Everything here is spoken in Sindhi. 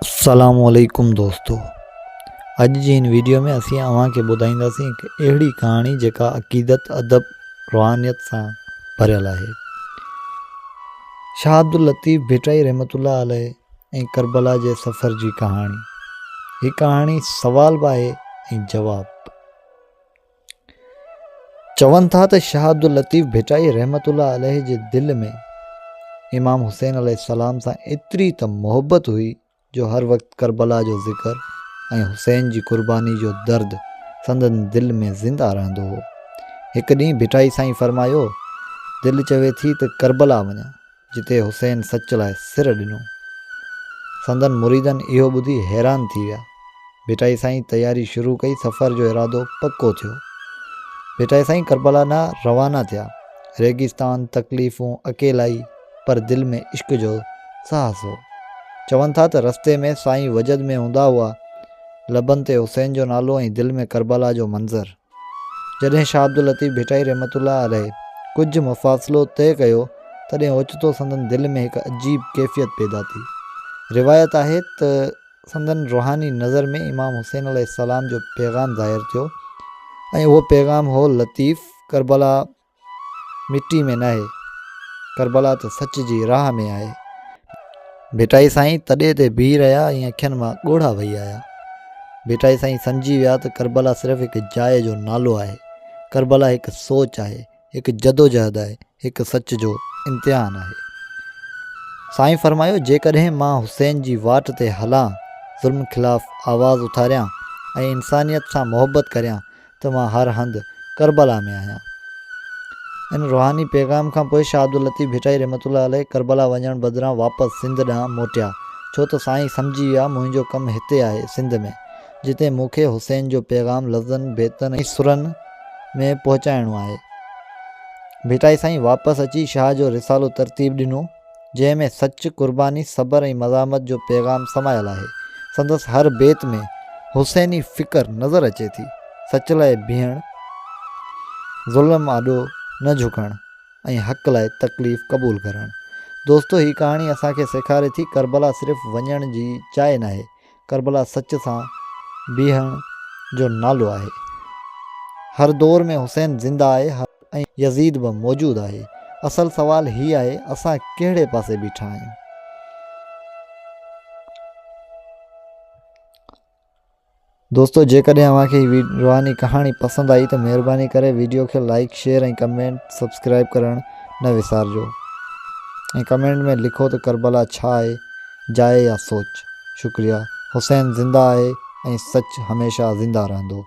السلام عليڪم دوستو اڄ جي هن ويڊيو ۾ اسين اوهان کي ٻڌائينداسين هڪ اهڙي ڪهاڻي جيڪا عقيدت ادب روحانيت سان ڀريل آهي شاهه عبداللطيف ڀٽائي رحمت الله عليه ۽ ڪربلا جي سفر جي ڪهاڻي هي ڪهاڻي سوال به آهي ۽ جواب به. چون ٿا ته شاهه عبداللطيف ڀٽائي رحمة الله عليه جي دل ۾ امام حسين عليه السلام سان ايتري ته محبت هئي جو هر وقت ڪربلا جو ذڪر ۽ حسين جي قرباني جو درد سندن دل ۾ زنده رهندو هو. هڪ ڏينهن ڀٽائي سائين فرمايو، دل چوي ٿي ته ڪربلا وڃان. جتي حسين سچ لاء سر ڏنو. سندن مريدن اهو ٻڌي حيران ٿي ويا. ڀٽائي سائين تياري شروع ڪئي سفر جو ارادو پڪو ٿيو. ڀٽائي سائين ڪربلا ڏانهن روانا ٿيا. ريگستان، تڪليفون، اڪيلائي پر دل ۾ عشق جو ساهس هو. چون ٿا ته رستي ۾ سائين وجد ۾ هوندا هئا. لبن تي حسين جو نالو ۽ دل ۾ ڪربلا جو منظر. جڏهن شاهه عبداللطيف ڀٽائي رحمة الله عليه ڪجهه مفاصلو طئي ڪيو، تڏهن اوچتو سندن دل ۾ هڪ عجيب ڪيفيت پيدا ٿي. روايت آهي ته سندن روحاني نظر ۾ امام حسين عليه السلام جو پيغام ظاهر ٿيو ۽ اهو پيغام هو لطيف ڪربلا مٽي ۾ ناهي، ڪربلا ته سچ جي راهه ۾ آهي. ڀٽائي سائين تڏي تي بيهي رهيا ۽ اکين مان ڳوڙها وهي آيا. ڀٽائي سائين سمجهي ويا ته ڪربلا صرف هڪ جاء جو نالو آهي، ڪربلا هڪ سوچ آهي، هڪ جدوجهد آهي، هڪ سچ جو امتحان آهي. سائين فرمايو، جيڪڏهن مان حسين جي واٽ تي هلان، ظلم خلاف آواز اٿاريان ۽ انسانيت سان محبت ڪريان ته مان هر هنڌ ڪربلا ۾ آهيان. ان روحاني پيغام کان پوء شاهه عبداللطيف ڀٽائي رحمة الله عليه ڪربلا وڃڻ بدران واپس سنڌ ڏانهن موٽيا، ڇو ته سائين سمجهي ويا منهنجو ڪم هتي آهي سنڌ ۾، جتي مون کي حسين جو پيغام لفظن، بيتن ۽ سرن ۾ پهچائڻو آهي. ڀٽائي سائين واپس اچي شاهه جو رسالو ترتيب ڏنو. جنهن ۾ سچ، قرباني، صبر ۽ مزاحمت جو پيغام سمايل آهي. سندس هر بيت ۾ حسيني فڪر نظر اچي ٿي. سچ لاء بيهڻ، ظلم آڏو نه جهڪڻ ۽ حق لاء تڪليف قبول ڪرڻ. دوستو هي ڪهاڻي اسان کي سيکاري ٿي ڪربلا صرف وڃڻ جي جاء ناهي، ڪربلا سچ سان بيهڻ جو نالو آهي. هر دور ۾ حسين زنده آهي ۽ يزيد به موجود آهي. اصل سوال هي آهي اسان ڪهڙي پاسي بيٺا آهيون؟ دوستو جيڪڏهن اوهان کي هي روحاني ڪهاڻي پسند آئي ته مهرباني ڪري ويڊيو کي لائيڪ شيئر ۽ ڪمينٽ سبسڪرائيب ڪرڻ نه وسارجو ۽ ڪمينٽ ۾ لکو ته ڪربلا ڇا آهي جاء يا سوچ شڪريه حسين زنده آهي ۽ سچ هميشه زنده رهندو.